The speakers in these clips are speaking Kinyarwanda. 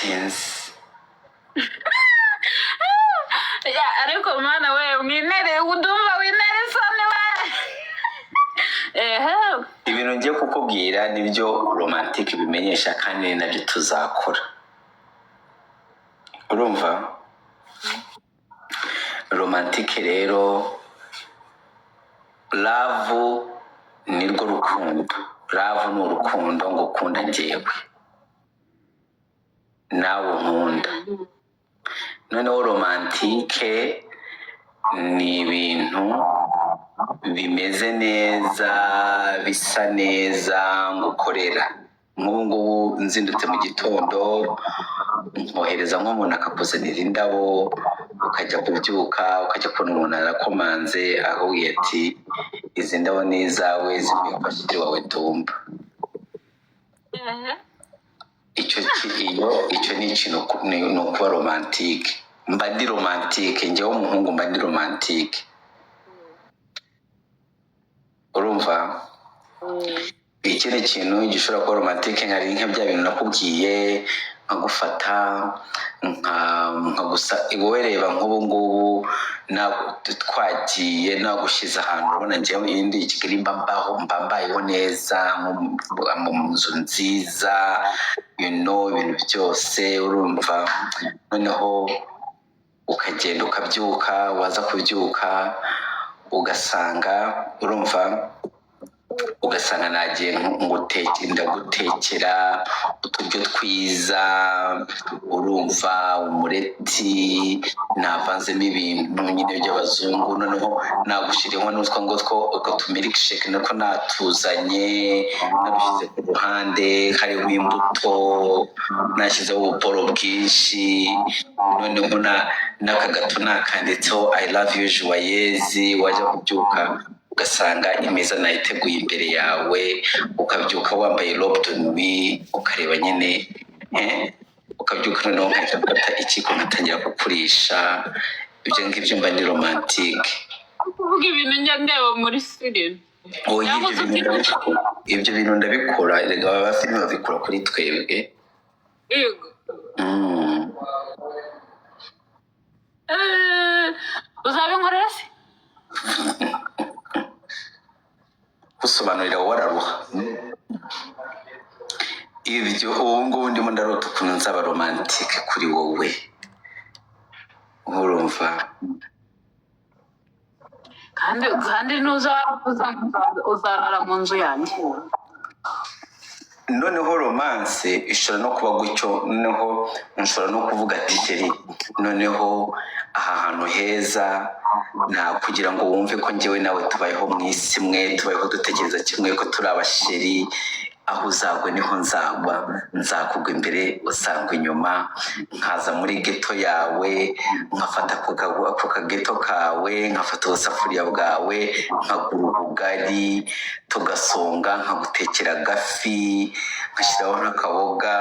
Sinzi. Ya, ariko mwana we, mwinere udumva, winere isoni we, ehe. Ibintu ngiye kukubwira nibyo romantique bimenyesha, kandi ni nabyo tuzakora. Urumva, romantique rero, love nirwo rukundo. Love ni urukundo ngukunda njyewe, nawe unkunda. Noneho romantique ni ibintu bimeze neza, bisa neza, ngukorera. Nk'ubu ngubu nzindutse mu gitondo, nkohereza nk'umuntu akakuzanira indabo, ukajya kubyuka, ukajya kubona umuntu arakomanze, akakubwira ati: "Izi ndabo ni izawe, zivuye kwa chéri wawe Tumba." Icyo iyo icyo ni ikintu ni ukuba romantique. Mba ndi romantique njyewe, umuhungu mba ndi romantique. Urumva, ikindi kintu gishobora kuba romantique, nkari nka bya bintu nakubwiye, nkagufata nkagusa wowe. Reba nk'ubu ngubu twagiye, nagushyize ahantu. Urabona njyewe iyo ndi i Kigali mba mbaho, mba mbayeho neza, nko mu nzu nziza, ibintu byose. Urumva, noneho ukagenda ukabyuka, waza kubyuka ugasanga, urumva, ugasanga nagiye nguteke, ndagutekera uturyo twiza. Urumva, umureti navanzemo ibintu nyine by'abazungu, noneho nagushyiriyeho n'utwo ngutwo, utwo tumilkshake nako natuzanye, nadushyize ku ruhande, hariho imbuto, nashyizeho ubuporo bwinshi, noneho n'akagato nakanditseho "I love you, Joyeuse". Wajya kubyuka ugasanga imeza nayiteguye imbere yawe, ukabyuka wambaye robe de nuit, ukareba nyine, ukabyuka, noneho nkahita mfata ikiko nkatangira kukurisha. Ibyo ngibyo mba ni romantique. Kuvuga ibintu njya ndeba muri filime. Oya. Cyangwa Ibyo se bintu ndabikora, ibyo bintu ndabikora. Erega aba filime babikora kuri twebwe. Yego. Uzabinkorera se? Gusobanurira wowe araruha. Ibyo ubu ngubu ndimo ndarota ukuntu nzaba romantique kuri wowe. Urumva? Kandi nuza uzarara mu nzu yanjye. Noneho romance ishobora no kuba gutyo. Noneho nshobora no kuvuga ati: "Chéri, noneho aha hantu heza nta kugira ngo wumve ko njyewe nawe tubayeho mu isi imwe, tubayeho dutekereza kimwe, ko turi abachéri. Aho uzagwa niho nzagwa, nzakugwa imbere, uzangwa inyuma, nkaza muri ghetto yawe, nkafata ku kaghetto kawe, nkafata ubusafuriya bwawe, nkagura ubugari, tugasonga, nkagutekera agafi, nkashyiraho n'akaboga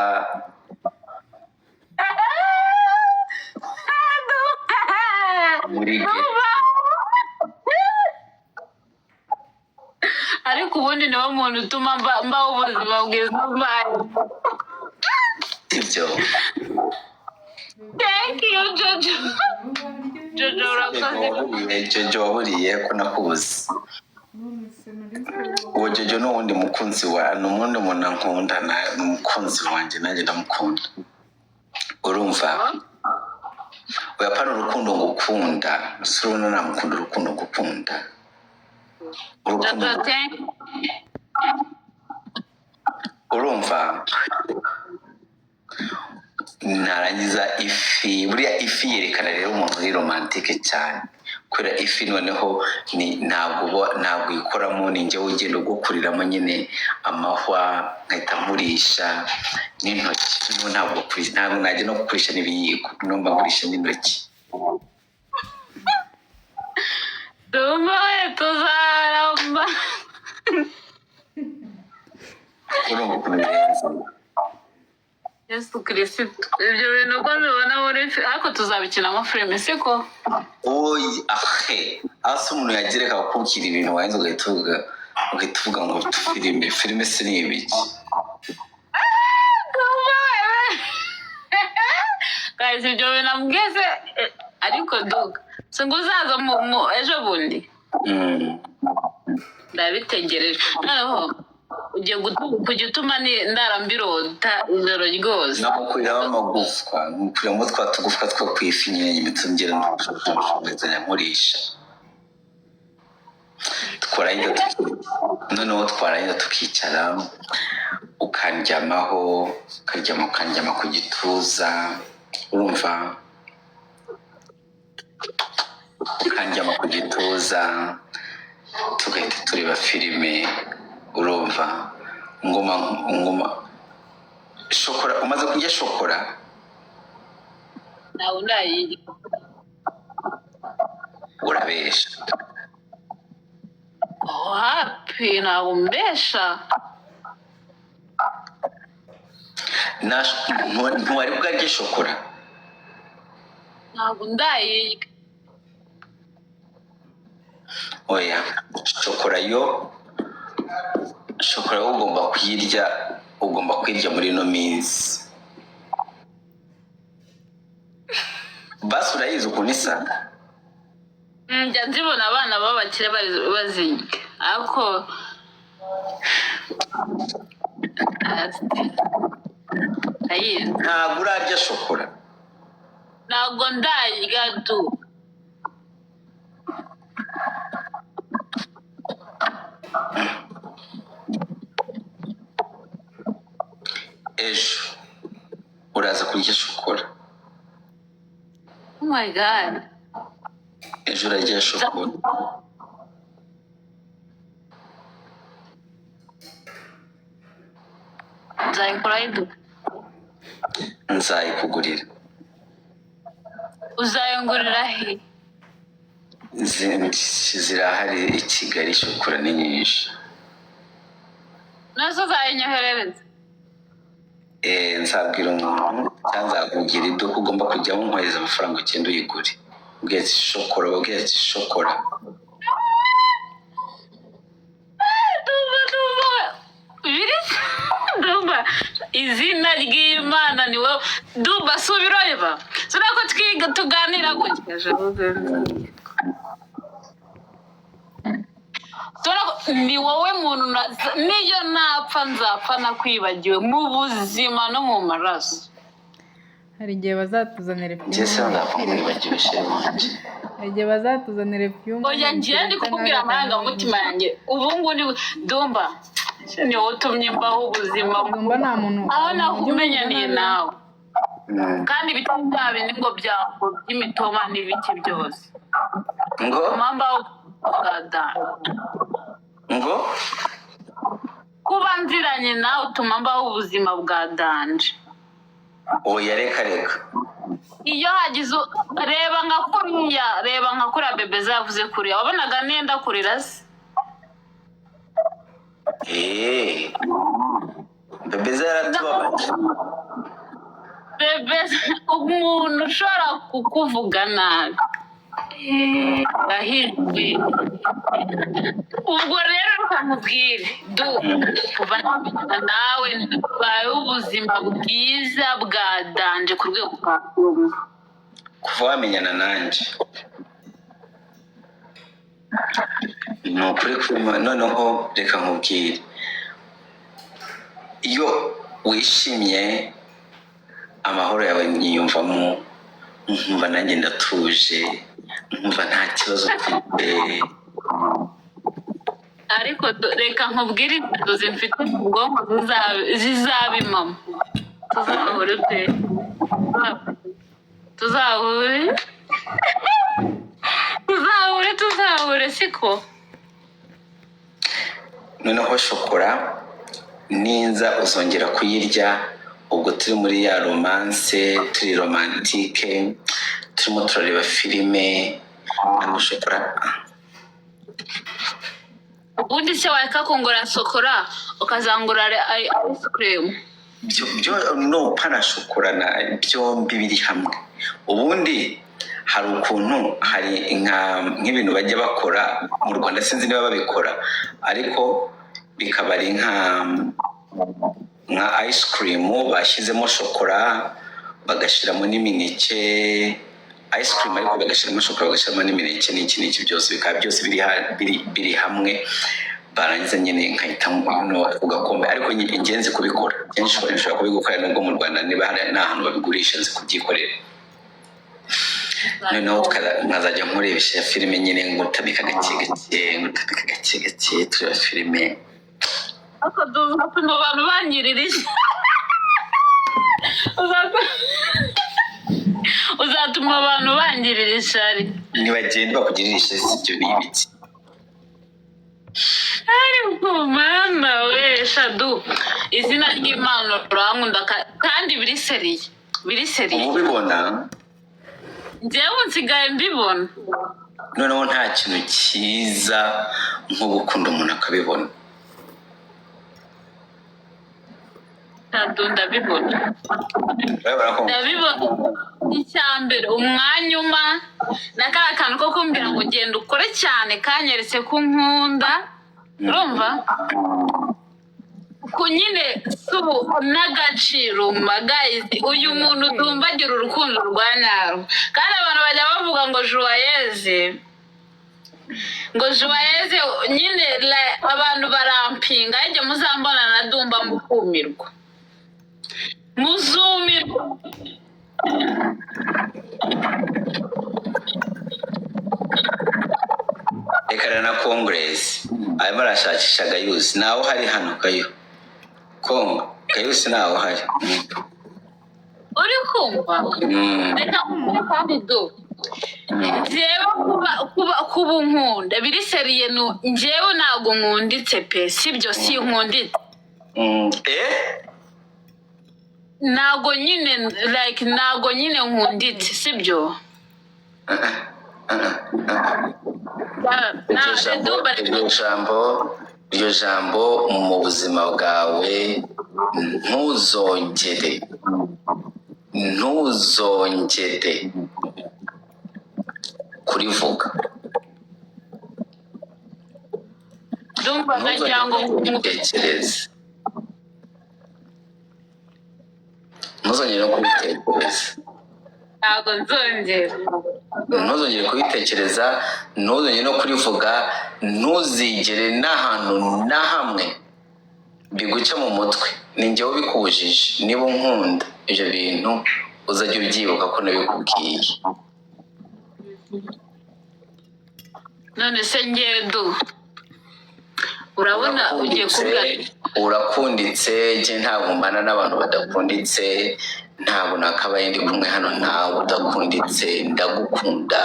muri ghetto." Ariko ubundi niwo muntu utuma mbaho ubuzima bwiza mbaye. Ibyo. Thank you, Jojo. Jojo, urakoze. Waburiye Jojo, waburiye ko nakubuze. Uwo Jojo ni uwundi mukunzi wa, ni uwundi muntu ankunda, ni umukunzi wanjye, nanjye ndamukunda. Urumva, uyapana urukundo ngukunda, si urabona namukunda urukundo ngukunda, urukundo. Jojo, thank Urumva, narangiza ifi, buriya ifi yerekana rero umuntu uri romantique cyane, kubera ifi noneho ni ntabwo ntabwo uyikoramo, ni njyewe ugenda ugukuriramo nyine amahwa, nkahita nkurisha n'intoki. Noneho ntabwo ntabwo najya no kukurisha n'ibiyiko, noneho mba nkurisha n'intoki. Dumba we, tuzaramba. Urumva ukuntu birenze? Yesu Kirisitu, ibyo bintu uko mbibona muri ariko tuzabikinamo filime, siko? Oyi, ahe hasi umuntu yagereka kukubwira ibintu, warangiza ugahita uvuga ngo filime, filime se ni ibiki? Dumba we. Guys, ibyo bintu ambweze, ariko duka si ngo uzaza ejo bundi. Ndabitegereje. Noneho ugiye kujya utuma ndara mbirota ijoro ryose. Namukuriramo amagufwa, nkukuriramo twa tugufwa two ku ifi nyine, imitungera nkazajya nkurisha. Noneho twarangiza tukicara, ukandyamaho, ukaryama ku gituza, urumva, ukandyama ku gituza, tugahita tureba filime, urumva, ngoma ngoma shokora. Umaze kurya shokora? Ntawe ndayirya. Urabesha. Wapi, ntabwo mbesha. Ntiwari bwarye shokora? Ntabwo ndayirya. Oya, shokora yo, shokora yo ugomba kuyirya, ugomba kuyirya muri ino minsi. Basi urayizi ukuntu isa? Njya nzibona abana b'abakire bazirya, ariko ndayizi. Ntabwo urarya shokora? Ntabwo ndayirya du. Ejo uraza kurya shokora. Oh my God. Ejo urarya shokora. Nzayikora iduka? Nzayikugurira. Uzayungurira he? Zirahari i Kigali, shokora ni nyinshi. Nazo uzayinyoherereza? Nzabwira umuntu cyangwa nzakubwira iduka ugomba kujyamo, nkohereza amafaranga, ugende uyigure, ubwira ati shokora, ubwira ati shokora. Ndumva, ndumva biri, ndumva izina ry'Imana ni wowe. Ndumva subirayo, subira ko twiga tuganira gutya. Tubona ko ni wowe muntu niyo napfa nzapfa nakwibagiwe mu buzima no mu maraso. Hari igihe bazatuzanira Njye se nzapfa nkwibagiwe, chérie wanjye? Hari igihe bazatuzanira ibyuma. Oya, ngiye ndi kukubwira amarangamutima yanjye ubu ngubu. Ni Dumba, ni wowe utumye mbaho ubuzima. Dumba nta muntu aho ujya nakumenyaniye umuvuga nabi. Nawe kandi ibitari bya bindi ngo byango by'imitoma n'ibiki byose. Ngo? Mbaho bwa dani. Ngo? Kuba nziranye nawe utuma mbaho ubuzima bwa danger. Oya, reka reka. Iyo hagize reba nka kuriya, reba nka kuriya bebe zavuze kuriya, wabonaga nenda kurira se? Bebe yaratubabaje. Bebe, umuntu ushobora kukuvuga nabi ahirwe. Ubwo rero reka nkubwire du, kuva namenyana nawe mbayeho ubuzima bwiza bwa danger ku rwego rwa nyuma. Kuva wamenyana nanjye, ni ukuri noneho reka nkubwire, iyo wishimye amahoro yawe nyiyumvamo, nkumva nanjye ndatuje, nkumva nta kibazo mfite. Ariko reka nkubwire, inzozi mfite mu bwonko zizaba impamo. Tuzahure pe, tuzahure, tuzahure, tuzahure, siko? Noneho shokora ninza uzongera kuyirya, ubwo turi muri ya romance, turi romantique, turimo turareba filime, ariko shokora. Ubundi se wareka kungura shokora ukazangura ice cream? Byo no pana shokora na byombi biri hamwe. Ubundi hari ukuntu hari nk'ibintu bajya bakora mu Rwanda, sinzi niba babikora, ariko bikaba ari nka ice cream bashyizemo shokora. Bagashyiramo n'imineke, ice cream, ariko bagashyiramo shokora, bagashyiramo n'imineke n'iki n'iki, byose bikaba byose biri hamwe. Barangiza nyine nkahita no ku gakombe. Ariko ingenzi kubikora kenshi, nshobora kubigukora nubwo mu Rwanda niba hari n'ahantu babigurisha, nzi kubyikorera. Noneho nkazajya nkurebesha filime nyine, ngutamika gake gake, ngutamika gake gake, tureba filime. Ariko tuzatuma abantu banyiririje. Uzatuma abantu bangirira ishari. Nibagenda bakugirira ishyari, si ibyo ni ibiki? Ariko Mana we, Shadu, izina ry'Imana, urankunda kandi biri sérieux, biri sérieux. Uba ubibona. Njyewe nsigaye mbibona. Noneho nta kintu cyiza nko gukunda umuntu akabibona. Shadu, ndabibona. Urabibona ko Ndabibona. Icya mbere, umwanya uma na ka kantu ko kumbwira ngo ugenda ukore cyane kanyeretse ko unkunda. Urumva ku nyine si ubu n'agaciro magayizi. Uyu muntu tumbagira urukundo rwa nyarwo. Kandi abantu bajya bavuga ngo Juwayeze, ngo Juwayeze nyine abantu barampinga. Ariko muzambona na Dumba mukumirwa, muzumirwa. Reka na kongeresi arimo arashakisha Gayusi, ntawe uhari hano. Gayo Kongo, Gayusi ntawe uhari. Uri kumva? Reka nkubwire kandi du, njyewe kuba unkunda biri sérieux. Njyewe ntabwo nkunditse pe, sibyo? Si nkunditse. Eh. Ntabwo nyine, like, ntabwo nyine nkunditse, sibyo? Iryo jambo, iryo jambo mu buzima bwawe ntuzongere, ntuzongere kurivuga. Ndumva nagira ngo Ntuzongere kubitekereza, ntuzongere no kubitekereza. Ntabwo nzongera. Ntuzongere kubitekereza, ntuzongere no kurivuga, ntuzigere n'ahantu na hamwe biguca mu mutwe. Ni njyewe ubikubujije. Niba unkunda, ibyo bintu uzajya ubyibuka ko nabikubwiye. None se ngewe du, urabona ugiye kuvuga. Urakunditse. Njye ntabwo mbana n'abantu badakunditse. Ntabwo nakabaye ndi kumwe hano nawe udakunditse. Ndagukunda,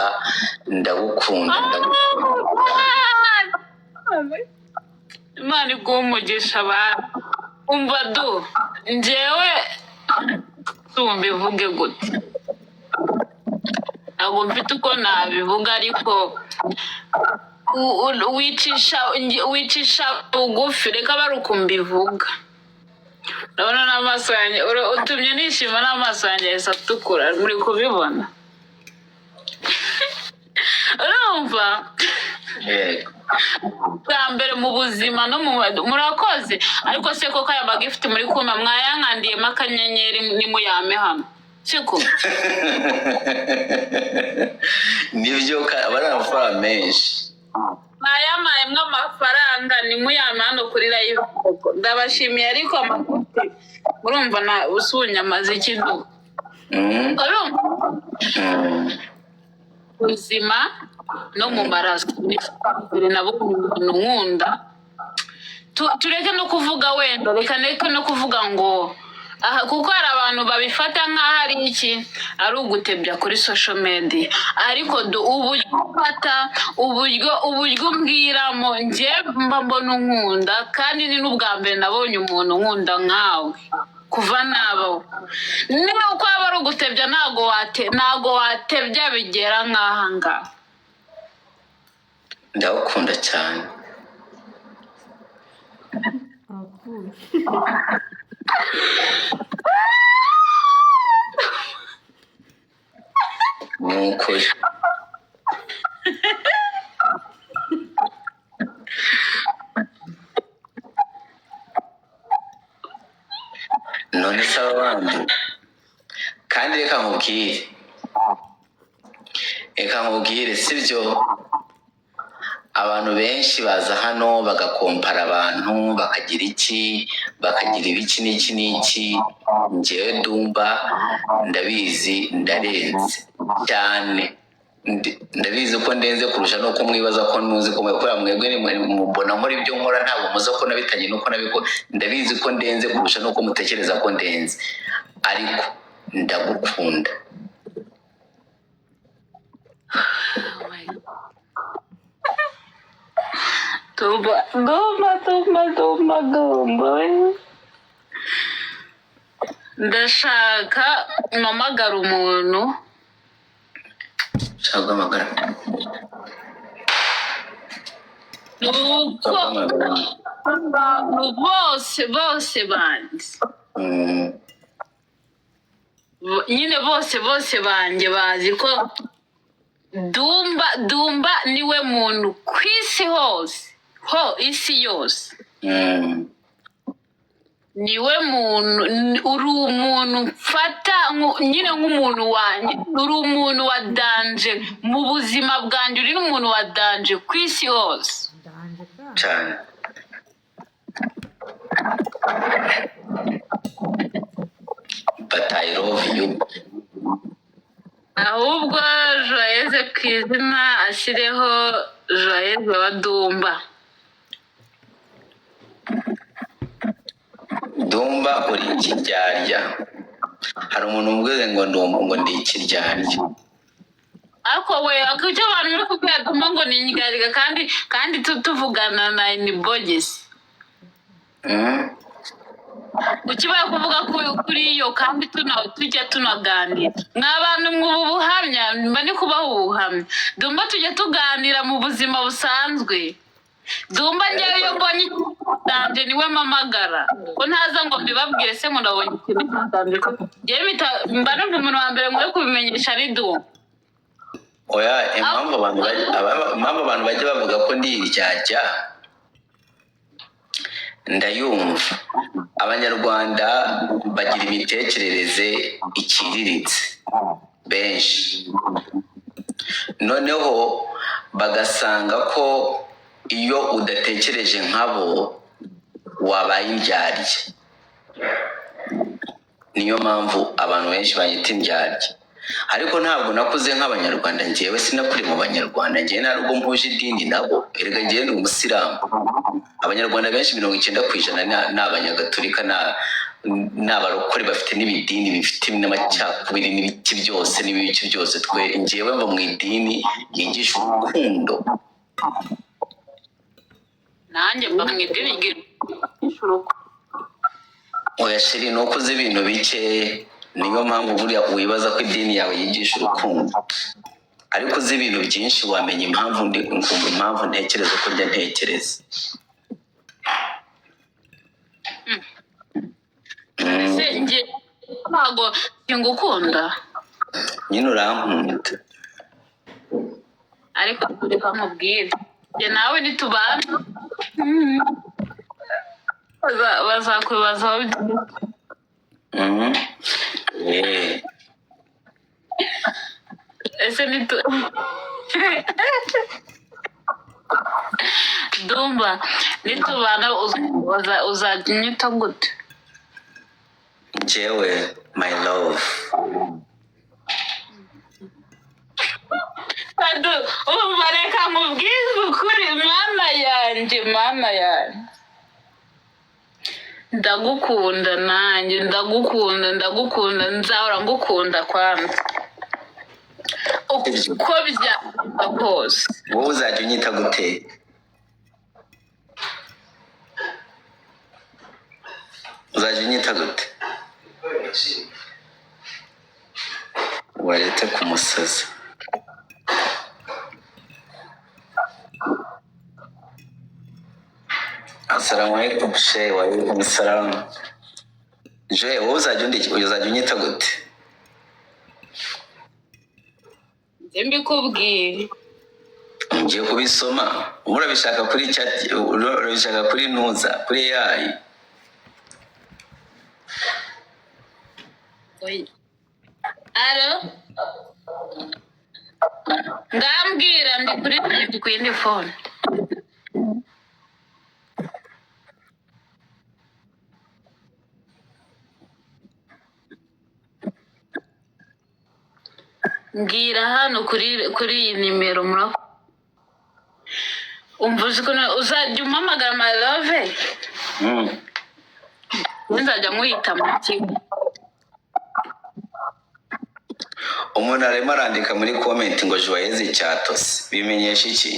ndagukunda, ndagukunda. Imana iguha umugisha. Abantu umva du, njyewe tumbivuge gute? Ntabwo mfite uko nabivuga, ariko wicisha bugufi. Reka bari uko mbivuga. Urabona n'amaso yanjye, utumye nishima, n'amaso yanjye yahise atukura. Muri kubibona? Urumva? Yego. Bwa mbere mu buzima no mu murakoze. Ariko se koko aya magift muri kuma mwayankandiyemo akanyenyeri, nimuyame hano, siko? Nibyo, aba ari amafaranga menshi. Mwayamayemo amafaranga, nimuyame hano kuri live. Ndabashimiye. Ariko amagift murumva na usunyamaze ikidu. Urumva? Ubuzima no mu maraso mbere nabonye umuntu nkunda. Tureke no kuvuga wenda, reka ndeke no kuvuga ngo aha, kuko hari abantu babifata nk'aho ari iki, ari ugutebya kuri social media. Ariko uburyo ufata, uburyo umbwiramo, njye mba mbona unkunda. Kandi ni n'ubwa mbere nabonye umuntu nkunda nkawe kuva nabaho. Niba uko waba ari ugutebya, ntabwo watebya bigera nk'aha ngaha. Ndagukunda cyane. Apfuye. Ni ukuri. None se aba bandi Kandi reka nkubwire, reka nkubwire, sibyo? Abantu benshi baza hano bagakompara abantu, bakagira iki, bakagira ibiki n'iki n'iki. Njyewe Dumba ndabizi, ndarenze cyane. Ndabizi ko ndenze kurusha nuko mwibaza ko muzi ko kubera mwebwe mubona nkora ibyo nkora, ntabwo muzi ko nabitangiye nuko nabikora. Ndabizi ko ndenze kurusha nuko mutekereza ko ndenze, ariko ndagukunda. Oh my God. Dumba, Dumba, Dumba, Dumba, Dumba we. Ndashaka mpamagara umuntu. Ushaka guhamagara? Nuko Guhamagara. abantu bose bose banzi, nyine bose bose banjye bazi ko Dumba, Dumba niwe muntu ku isi hose, ho isi yose, niwe muntu uri umuntu mfata nyine nk'umuntu wanjye, uri umuntu wa danger mu buzima bwanjye, uri n'umuntu wa danger ku isi hose. Danger kandi. Cyane. But I love you. Ahubwo Joyeze ku izina ashyireho Joyeze wa Dumba. Dumba, uri ikiryarya. Hari umuntu umbwiye ngo ngo ndi ikiryarya. Ariko we, icyo abantu muri kubwira Dumba ngo ni indyarya, kandi tuvugana na inibogisi. Kuki bari kuvuga kuri iyo kandi tujya tunaganira mwa bantu mwubu buhamya, mba ni kubaha ubuhamya. Dumba tujya tuganira mu buzima busanzwe. Dumba njyewe iyo mbonye ikintu cyanje niwe mpamagara, ko ntaza ngo mbibabwire se ngo ndabonye ikintu cyanje, ko njyewe mba numva umuntu wa mbere nkwiye kubimenyesha ari Dumba. Oya, impamvu abantu bajya bavuga ko ndi indyarya ndayumva. Abanyarwanda bagira imitekerereze iciriritse benshi, noneho bagasanga ko iyo udatekereje nkabo wabaye indyarya. Niyo mpamvu abantu benshi banyita indyarya, ariko ntabwo nakuze nk'abanyarwanda. Njyewe sinakuri mu banyarwanda, njyewe nta nubwo mpuje idini nabo. Erega njyewe ni umusilamu. Abanyarwanda benshi 90% ni abanyagatolika, ni abarokore, bafite n'ibidini bifite n'amacakubiri n'ibiki byose n'ibiki byose. Twe njyewe mva mu idini yigisha urukundo. Nanjye mba mu idini ryigisha urukundo. Oya chérie, ni uko uzi ibintu bike, niyo mpamvu buriya wibaza ko idini yawe yigisha urukundo, ariko uzi ibintu byinshi wamenya impamvu ndi ukumva impamvu ntekereza uko njya ntekereza. Ese njye ntabwo singukunda? Nyine urankunda. Ariko reka nkubwire, njye nawe nitubana bazakwibazaho byinshi. Eh, Ese nitu Dumba nitubana uzanyita gute? Njyewe my love. Kadu, umva, reka nkubwize ukuri, mana yanjye, mana yanjye, ndagukunda, nanjye ndagukunda, ndagukunda, nzahora ngukunda kwanza uko byagenda kose. Wowe uzajya unyita gute? Uzajya unyita gute? Warete kumusaza. Assalamu alaikum she. Wa alaikum salam. Je, wowe uzajya unyita gute? Nze mbikubwire. Ngiye kubisoma. Urabishaka kuri chat, urabishaka kuri ntuza, kuri AI? Oya. Allo, ngambwira, ndi ku yindi phone. Mbwira hano kuri iyi nimero. Umva, uzi ukuntu uzajya umpamagara my love? Nzajya nkwita mu kigo. Umuntu arimo arandika muri comment ngo "Joyeuse cyatose", bimenyesha iki?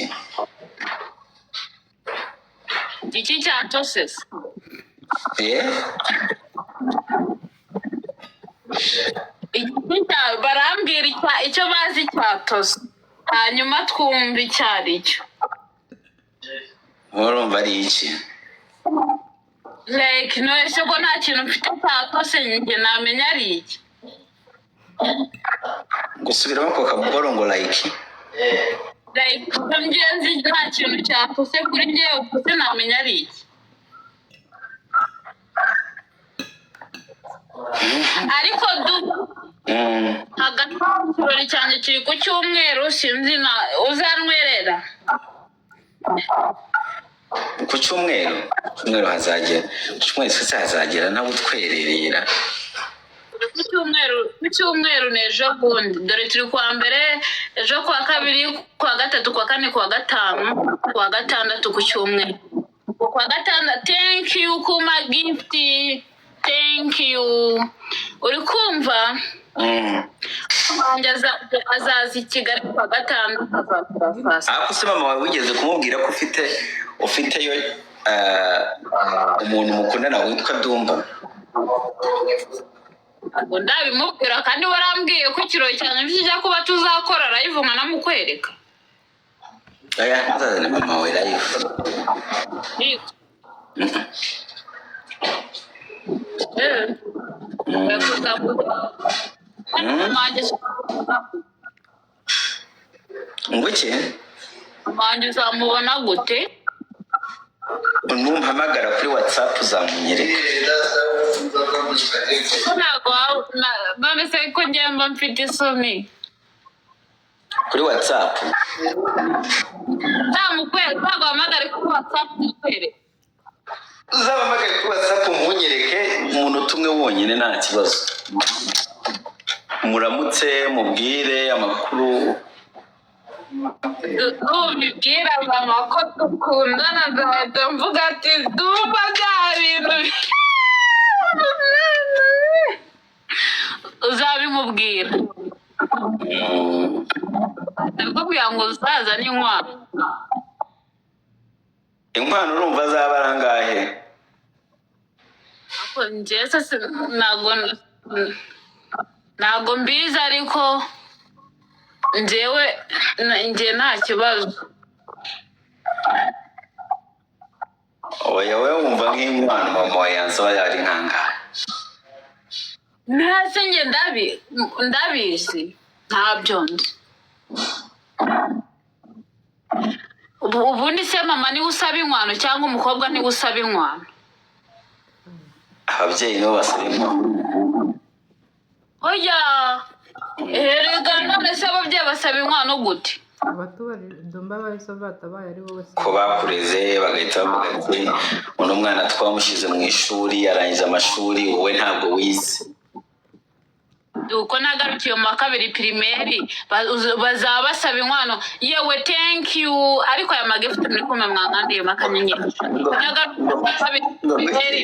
Iki cyatose se? Eh? Iki cya barambwira icyo bazi cyatose, hanyuma twumva icyo ari cyo. Murumva ari iki? Like, none se ko nta kintu mfite cyatose, njye namenya ari iki? Gusubiramo ako kaboro ngo like. Like, ko njye nzi nta kintu cyatose kuri njyewe, ubwo se namenya ari iki? Ariko du hagati ikirori cyanjye kiri ku cyumweru, sinzi na uzantwerera. Ku cyumweru, ku cyumweru hazagera, ku cyumweru twese hazagera ntabutwererera. Ku cyumweru, ku cyumweru ni ejo bundi. Dore turi kuwa mbere, ejo kuwa kabiri, kuwa gatatu, kuwa kane, kuwa gatanu, kuwa gatandatu, ku cyumweru, kuwa gatandatu. Thank you kuma gift, thank you. Uri kumva? Wanjye azaza i Kigali kuwa gatandatu, azakora saa sita. Ariko se mama wawe wigeze kumubwira ko ufiteyo umuntu mukundana witwa Dumba? Ntabwo ndabimubwira, kandi warambwiye ko ikirori cyanjye kijya kuba tuzakora live nkanamukwereka. Oya, ntuzazane mama wawe live. Yego. Eh. Ngo iki? Mama wanjye uzamubona gute? Numpamagara kuri WhatsApp uzamunyereka. Ko ntabwo none se ko njye mba mfite isoni? Kuri WhatsApp. Nzamukwereka, ntabwo wahamagare kuri WhatsApp mukwereke. Uzampamagare kuri WhatsApp munyereke umunota umwe wonyine, nta kibazo. Muramutse, mubwire amakuru. Nubibwira mama ko dukundana, nzahita mvuga ati "Dumba bya bintu", uzabimubwira. Ndakubwira ngo uzazane inkwano. Inkwano urumva azaba ari angahe? Ariko njye se ntabwo mbizi, ariko njyewe njye nta kibazo. Oya, wowe wumva nk'inkwano mama wawe yansaba yari nkangahe? Ntase njye ndabizi, ntabyo nzi. Ubundi se mama niwe usaba inkwano cyangwa umukobwa niwe usaba inkwano? Ababyeyi nibo basaba inkwano. Oya, erega none se ababyeyi basaba inkwano gute? Abatubari Dumba bahise batabaye ari wowe se? Ko bakureze, bagahita bavuga ati "Uno mwana twamushyize mu ishuri, arangiza amashuri, wowe ntabwo wize." Uko nagarukiye mu wa kabiri primaire, bazaba basaba inkwano. Yewe, thank you. Ariko aya magift muri kumwe, mwankandiyemo akanyenyeri. Uko nagarukiye mu wa kabiri primaire,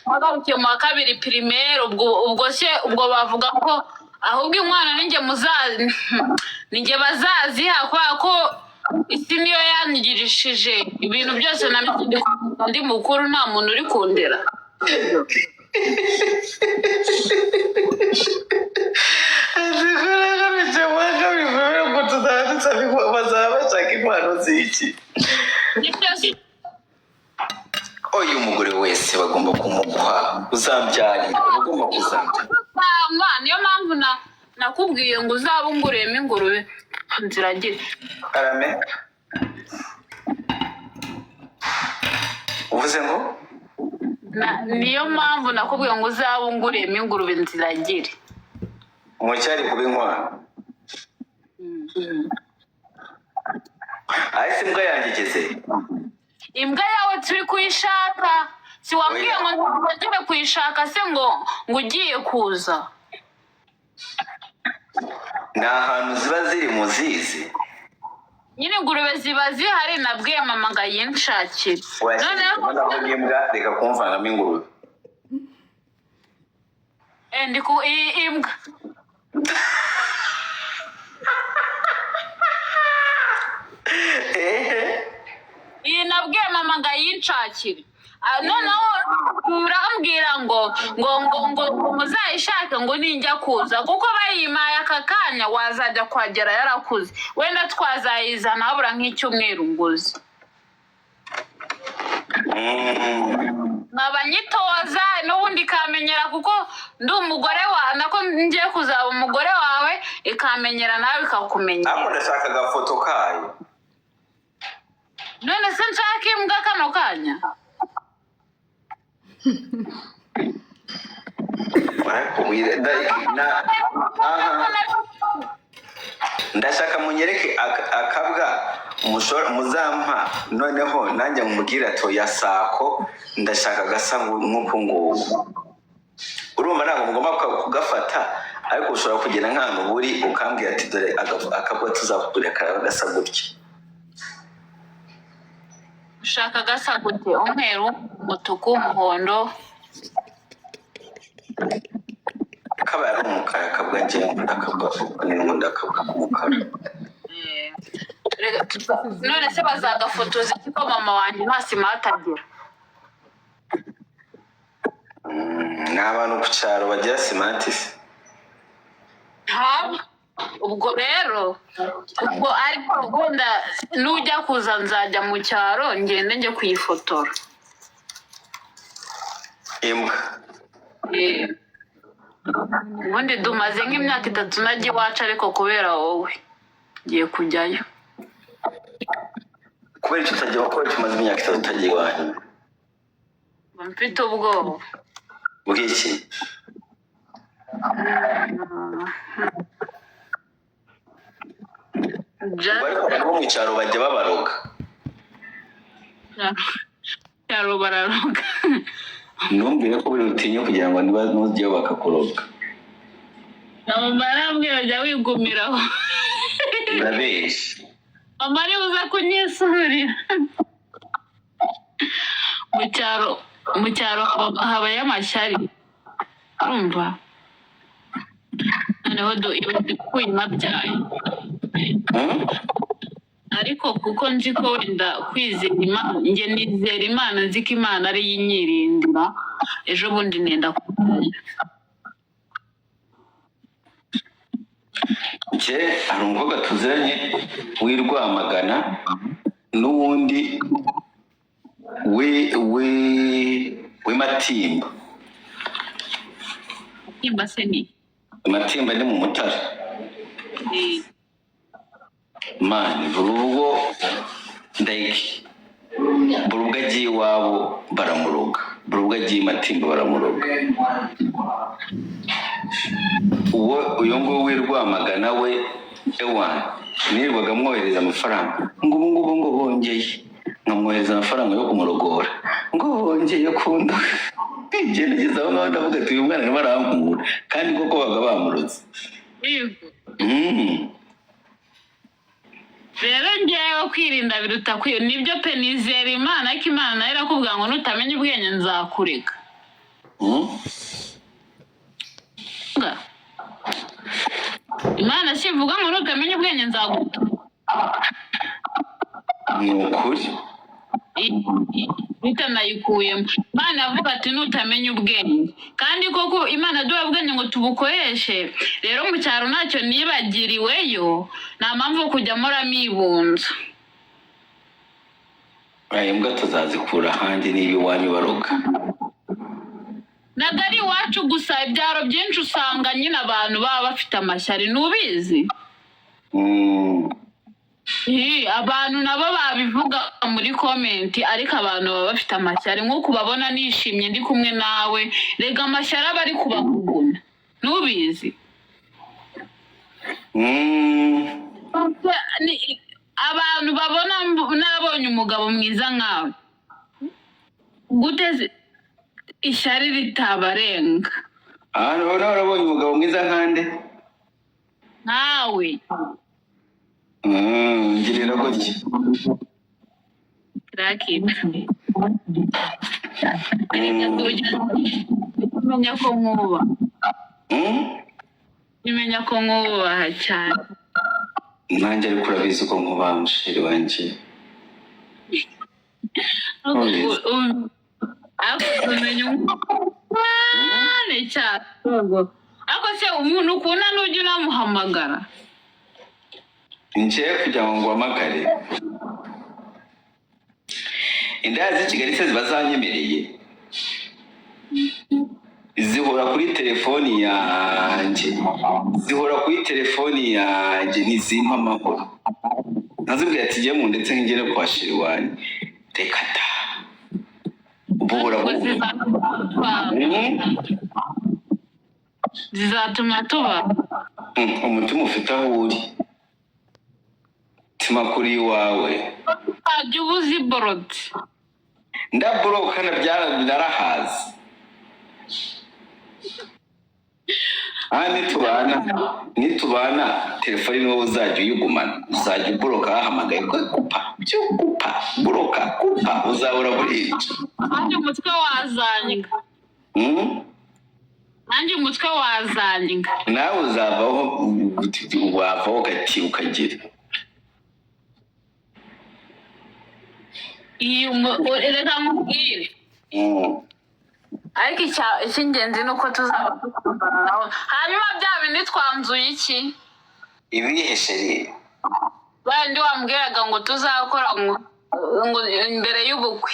nagarukiye mu wa kabiri primaire, ubwo se ubwo bavuga ko ahubwo inkwano ninjye muza ninjye bazaziha, kubera ko isi niyo yanyigirishije ibintu byose. Namenye ndi mukuru, nta muntu uri kundera. Bazaba bashaka inkwano z'iki? Nibyo se. Oya, umugore wese bagomba kumuguha, uzambyarira ugomba kuzambyara. Mama, niyo mpamvu nakubwiye ngo uzabe unguriyemo ingurube nziragira. Karame, uvuze ngo? Niyo mpamvu nakubwiye ngo uzabe unguriyemo ingurube nziragire. Mu cyari kuba inkwano. Ahise imbwa yanjye igeze. Imbwa yawe turi kuyishaka, si wambwiye Oya. ngo ntongere kuyishaka se ngo ugiye kuza? Ni ahantu ziba ziri muzizi. Nyine ingurube ziba zihari, nabwiye mama ngo ayinshakire. Noneho Noneho imbwa, reka kumvangamo ingurube. Ndi ku iyi imbwa. Ehe. Iyi nabwiye mama ngo ayinshakire. Noneho urambwira ngo muzayishake ngo ninjya kuza, kuko bayimpaye aka kanya wazajya kuhagera yarakuze, wenda twazayizana habura nk'icyumweru nguzi. Nkaba nyitoza n'ubundi ikamenyera, kuko ndi umugore wa nako ngiye kuzaba umugore wawe, ikamenyera nawe ikakumenyera. Ariko ndashaka agafoto kayo. None se nshaka imbwa kano kanya? Ariko aha. Ndashaka munyereke akabwa muzampa, noneho nanjye mubwire ati oya sako, ndashaka gasa nk'uku nguku. Urumva ntabwo mugomba kugafata, ariko ushobora kugenda nk'ahantu buri ukambwira ati dore akabwa tuzakugurira karaba gasa gutya. Ushaka gasa gute? Umweru, umutuku, umuhondo? Kabaye ari umukara akabwa, njyewe nkunda akabwa, nkunda akabwa k'umukara. Reka none se bazagafotoza iki ko mama wanjye nta simati agira? Ni abantu ku cyaro bagira simati se? Ntabwo. Ubwo rero ubwo ariko wenda nujya kuza nzajya mu cyaro ngende njye kuyifotora. Imbwa? Ubundi dumaze nk'imyaka 3 najya iwacu, ariko kubera wowe ngiye kujyayo. Kubera icyo utagiye, kubera icyo umaze imyaka 3 utagiye iwanyu? Mba mfite ubwoba. Bw'iki? Ubwo ariko abantu bo mu cyaro bajya babaroga. Cyaro bararoga. Ntumbwire ko buri utinye kugira ngo niba ntujyeyo bakakuroga. Na mama arambwira jya wigumiraho. Urabeshya. Mama ari buza kunyisurira. Mu cyaro, mu cyaro habayo amashyari, urumva? Noneho ibaze kwima byayo. Ariko kuko nzi ko wenda kwizera Imana, njye nizera Imana, nzi ko Imana ariyo inyirindira, ejo bundi nenda kujyayo. Njye hari umukobwa tuziranye w'i Rwamagana n'uwundi w'i Matimba. Matimba se ni? Matimba ni mu Mutara. Mani buri ubwo ndayiki, buri ubwo agiye iwabo baramuroga, buri ubwo agiye i Matimba baramuroga. Uwo uyu nguyu w'i Rwamagana we, ewana nirirwaga amwohereza amafaranga, ngo ubu ngubu ngo bongeye, nkamwohereza amafaranga yo kumurogora, ngo bongeye kunda. Njye nageze aho ngaho ndavuga ati uyu mwana arimo arankura, kandi koko baga bamuroze. Yego. Rero njyewe kwirinda biruta kwirinda, nibyo pe, nizera Imana, ariko Imana nayo irakubwira ngo nutamenya ubwenge nzakureka. Imana si ivuga ngo nutamenya ubwenge nzaguta? Ni ukuri. Bitanayikuyemo, Imana yavuga ati nutamenya ubwenge, kandi koko Imana duha ubwenge ngo tubukoreshe. Rero mu cyaro ntacyo nibagiriweyo, nta mpamvu yo kujya murabunza. Aya imbwa tuzazikura ahandi niba iwanyu baroga. Ntabwo ari iwacu gusa, ibyaro byinshi usanga nyine abantu baba bafite amashyari, ntubizi? Hi, abantu nabo babivuga muri comment, ariko abantu baba bafite amashyari. Nk'uko ubabona nishimye ndi kumwe nawe, rega amashyari aba ari kubakuguna, ntubizi? Abantu babona nabonye umugabo mwiza nkawe gute ishyari ritabarenga? Ahantu ubona warabonye umugabo mwiza nkande? Nkawe. Ngirira gutya. Rakita, reka tujye umenya ko nkubaha. Umenya ko nkubaha cyane. Nanjye ariko urabizi ko nkubaha, musheri wanjye. Urabizi. Ariko umenya cyane cyane. Ariko se umuntu ukunda nujya unamuhamagara? Njyewe kugira ngo nguhamagare, indaya z'i Kigali se ziba zanyemereye? Zihora kuri telefoni yanjye, zihora kuri telefoni yanjye, ntizimpa amahoro. Nazibwira ati jye mu ndetse ngere kwa sheri wanjye, reka ta, buhora Ngo zizatuma tuba Umutima ufite aho uri, mutima kuri iwawe. Wajya uba uziborotse. Ndaboroka narahaze. Aha nitubana telefoni ni wowe uzajya uyigumana, uzajya uboroka wahamagaye ko kupa byo kupa boroka kupa, uzahora muri ibyo. Nanjye umutwe wazanyga. Nanjye umutwe wazanyga. Nawe uzavaho, wavaho ugati ukagira. Iyi reka nkubwire. Ariko icy'ingenzi ni uko tuzaba dukundana nawe. Hanyuma bya bindi twanzuye iki? Ibihe, sheri? Bandi wambwiraga ngo tuzakora ngo imbere y'ubukwe.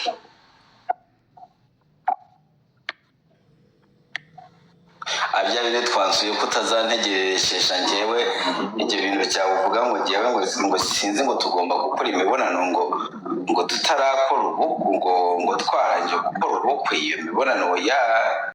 Bya bindi twanzuye ko utazantegereresha njyewe ibyo bintu cyawe uvuga ngo njyewe ngo sinzi ngo tugomba gukora imibonano ngo tutarakora ubukwe, ngo twarangije gukora ubukwe, iyo mibonano ya